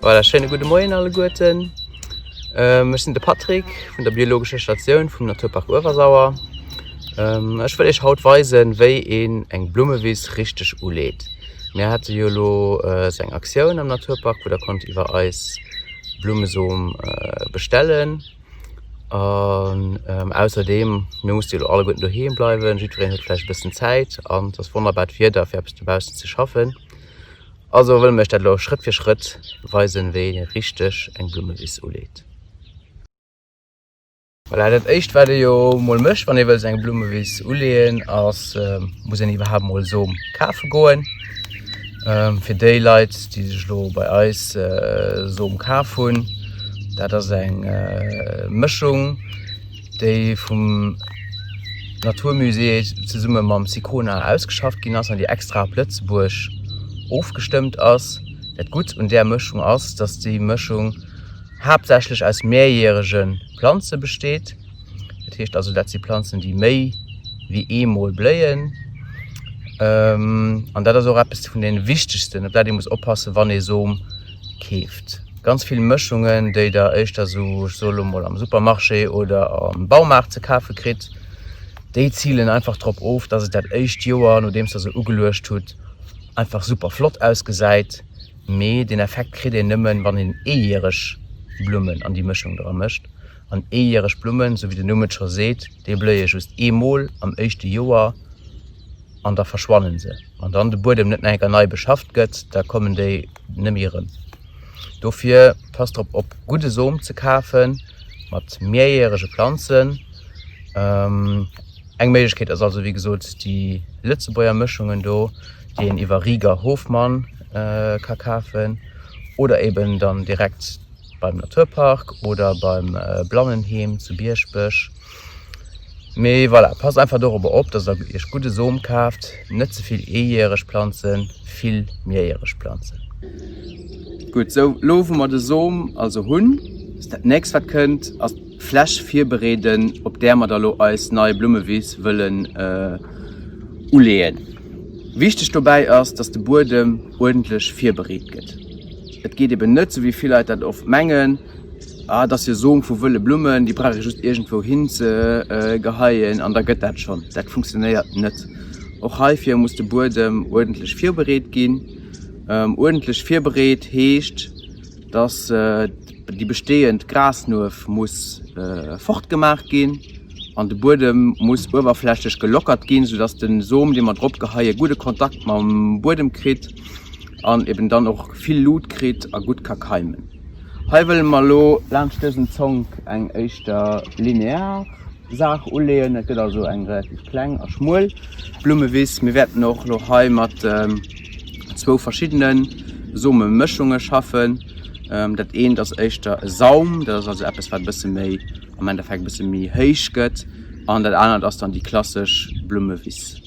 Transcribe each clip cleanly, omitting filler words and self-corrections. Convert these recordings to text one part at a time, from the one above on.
Voilà, schéine gudde Moien alleguerten. Ech sinn de Patrick vun der biologescher Statioun vum Naturpark Uewersauer. Ech wëll iech haut weisen, wéi een eng Blummewiss richteg uleet. Mir hate jo elo esou eng Aktioun am Naturpark, wou der konnt iwwer eis Blummesom bestellen. An ausserdeem, mir musse jo elo alleguerten doheem bleiwen, jiddwereen huet vläicht e bëssen Zäit an et ass wonnerbart Wieder fir eppes dobaussen ze schaffen. Also wëlle mir iech dat elo Schrëtt fir Schrëtt weisen, wéi een richteg eng Blummewiss uleet. Voilà, dat éischt wat ee jo mol mécht, wann ee wëll seng Blummewiss uleeën, ass muss een iwwerhaapt mol Som kafe goen. Fir déi Leit, déi sech elo bei eis Som kaf hunn, dat ass eng Mëschung, déi vum Naturmusée zesumme mam Sicona ausgeschafft ginn ass an déi extra op Lëtzebuerg ofgestëmmt ass. Dat Gutt un där Mëschung ass, dass déi Mëschung haaptsächlech aus mehrjährege Planze besteet. Dat heescht also, dat si Planzen, déi méi wéi eemol bléien. An dat ass och eppes vun deene wichtegsten, op dat ee muss oppassen, wann ee Som keeft. Ganz vill Mëschungen, déi der éischter sou, ech soe lo mol am Supermarché oder am Baumaart ze kafe kritt, déi zilen einfach drop of, dass et dat éischt Joer, nodeems der se ugeluecht hutt, einfach super flott ausgesäit. Mee deen Effekt kritt een nëmmen, wann een eejäreg Blummen an déi Mëschung dra mécht. An eejäreg Blummen, sou wéi den Numm et scho seet, déi bléie just eemol am éischte Joer an da verschwannen se. Wann dann de Buedem net nach eng Kéier nei beschafft gëtt, da kommen déi net méi erëm. Dofir passt drop op gudde Som ze kafen mat mehrjährege Planzen. Eng Méiglechkeet ass also wéi gesot déi Lëtzebuerger Mëschungen do, déi een iwwer Rieger Hofmann ka kafen oder eben dann direkt beim Naturpark oder beim Blannenheem zu Bieschbech. Mee voilà, passt einfach dorobber op, dass der iech gudde Som kaaft, net ze vill eejäreg Planzen, vill mehrjäreg Planzen. Gutt, sou lo wou mer de Som also hunn, ass dat nächst wat kënnt, ass d'Fläch virbereeden, op där mer da lo eis nei Blummewiss wëllen uleeën. Wichteg dobäi ass, dass de Buedem uerdentlech virbereet gëtt. Et geet eben net, sou wéi vill Leit dat oft mengen, Ah, et ass jo Som vu wëlle Blummen, déi brauch ee just iergendwou hin ze geheien an da gëtt dat schonn. Dat funktionéiert net. Och heifir muss de Buedem uerdentlech virbereet ginn. Uerdentlech virbereet heescht, dass déi bestehend Grasnuef muss fortgemaach ginn an de Buedem muss uewerflächlech gelockert ginn, soudass de Som, dee mer drop geheien, gudde Kontakt mam Buedem kritt an eben dann och vill Lut kritt a gutt ka keimen. Hei wëlle mer elo laanscht dësen Zonk eng éischter linear Saach uleeën. Dat gëtt also eng relativ kleng a schmuel Blummewiss. Mir wäerten och elo hei mat zwou verschiddene Somemëschunge schaffen. Dat eent ass éischter e Saum, dat ass also eppes wat e bësse méi, am Endeffekt e bësse méi héich gëtt an dat anert ass dann déi klassesch Blummewiss.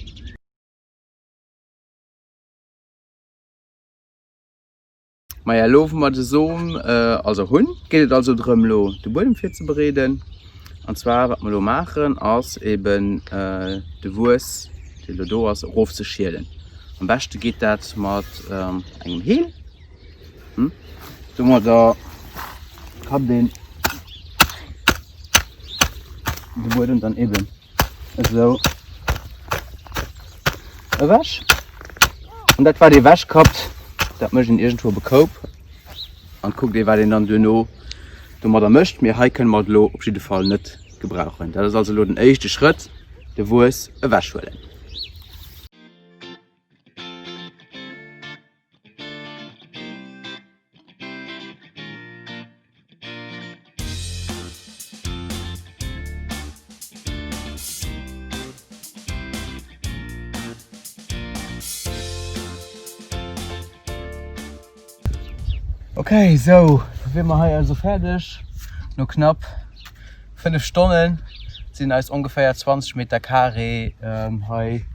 Maja, elo wou mer de Som also hunn, geet et also drëm elo de Buedem virzebereeden. An zwar wat mer elo maachen ass eben de Wuess deen elo do ass erof ze schielen. Am beschte geet dat mat engem Heel. Domadder kann een de Buedem dann eben esou ewech. An dat wat ee ewechkappt, dat mécht een iergendwou op e Koup an kuckt ee wat een dann duerno domadder mécht. Mee hei kënne mer et elo op jidde Fall net gebrauchen. Dat ass also elo den éischte Schrëtt, de Wuess ewechhuelen. Ok, sou wier mer hei also fäerdeg. No knapp 5 Stonnen sinn eis ongeféier 20 Meter Carré hei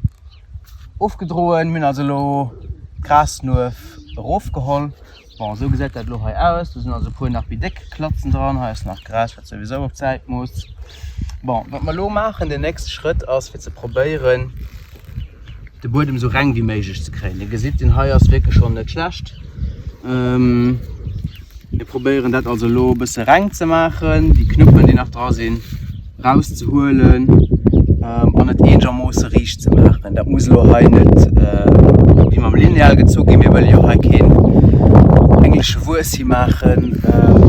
ofgedroen. Mir hunn also elo d'Grasnuef erofgeholl. Bon, esou gesäit dat elo hei aus. Do sinn also e puer nach méi déck Klatzen dran. Hei ass nach Gras, wat souwisou op d'Säit muss. Bon, wat mer elo maachen, den nächste Schrëtt ass, fir ze probéieren, de Buedem esou reng wéi méiglech ze kréien. Dir gesitt, deen hei ass wierklech schonn net schlecht. Mir probéieren dat also elo e bësse reng ze maachen, déi Knuppen déi nach dra sinn rauszehuelen an et eenegermoosse riicht ze maachen. Dat muss elo hei net wéi mam Lineal gezu ginn, mir wëlle jo hei keen englesche Wuess hi maachen,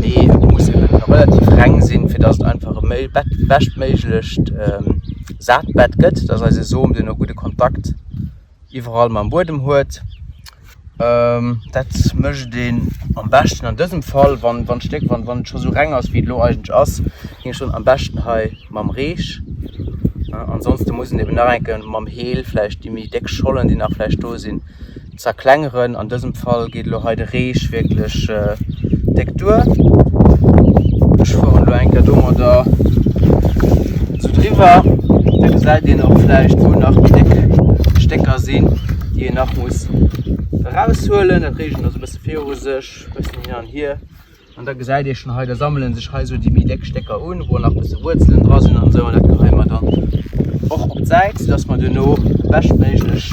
mee et muss eben relativ reng sinn, fir datt et einfach e beschtméiglecht Saatbett gëtt, datt eise Som duerno gudde Kontakt iwwerall mam Buedem huet. Dat mécht een am beschten an dësem Fall, wann wann d'Stéck, wann wann et scho sou reng ass wéi et elo eigentlech ass, géing ech soen am beschten hei mam Reech. Ansonste muss een eben nach eng Kéier mam Heel vläicht déi méi déck Schollen, déi nach vläicht do sinn, zerklengeren. An dësem Fall geet elo hei de Reech wierklech déck duer. Ech fueren elo eng Kéier domadder sou driwwer. Da gesäit een och vläicht wou nach méi déck Stécker sinn, déi een nach muss eraushuelen. Dat reegelt also e bësse viru sech, e bëssen hin an hier. An da gesäit ee schonn hei, da sammele sech hei esou déi méi déck Stécker un, wou nach e bësse Wuerzelen dra sinn an esou. An dat geheie mer dann och op d'Säit, soudass mer duerno beschtméiglech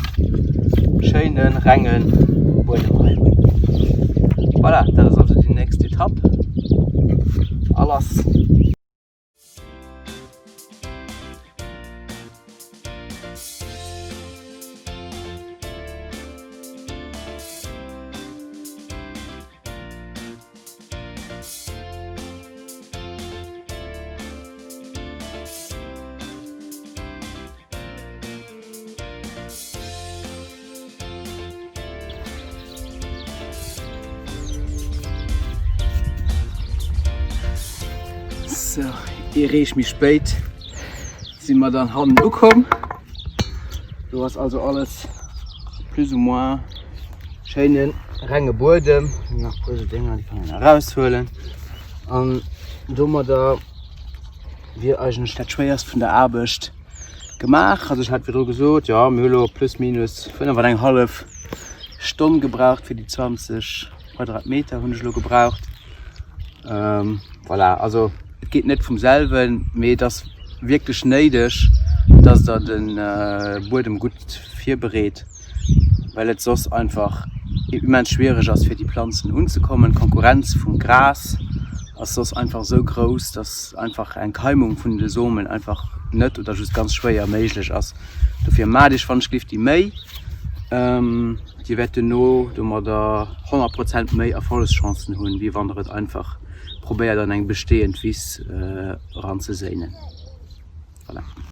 schéine renge Buedem hei hunn. Voilà, dat ass also déi nächst Etapp. A lass! Sou, ee Reech méi spéit si mer dann hannen ukomm. Do ass also alles plus ou moins schéinen renge Buedem. Nach puer sou Dénger, déi kann een eraushuelen. An domadder wier eigentlech dat Schwéierst vun der Aarbecht gemaach. Also ech hat virdru gesot, jo mir hu lo plus minus 5 an eng hallef Stonn gebraucht fir déi 20 Quadratmeter hunn ech lo gebraucht. Voilà, also et geet net vum selwen, mee et ass wierklech néideg, dass der de Buedem gutt virbereet. well et soss einfach immens schwiereg ass fir déi Planzen unzekommen. D'Konkurrenz vum Gras ass soss einfach esou grouss, dass einfach eng Keimung vun de Somen einfach net oder just ganz schwéier méiglech ass. Dofir maacht iech wann ech gelift déi Méi. Dir wäert duerno domadder 100 Prozent méi Erfollegschancen hunn, wéi wann der et einfach probéiert an eng bestehend Wiss eranzeséinen. Voilà.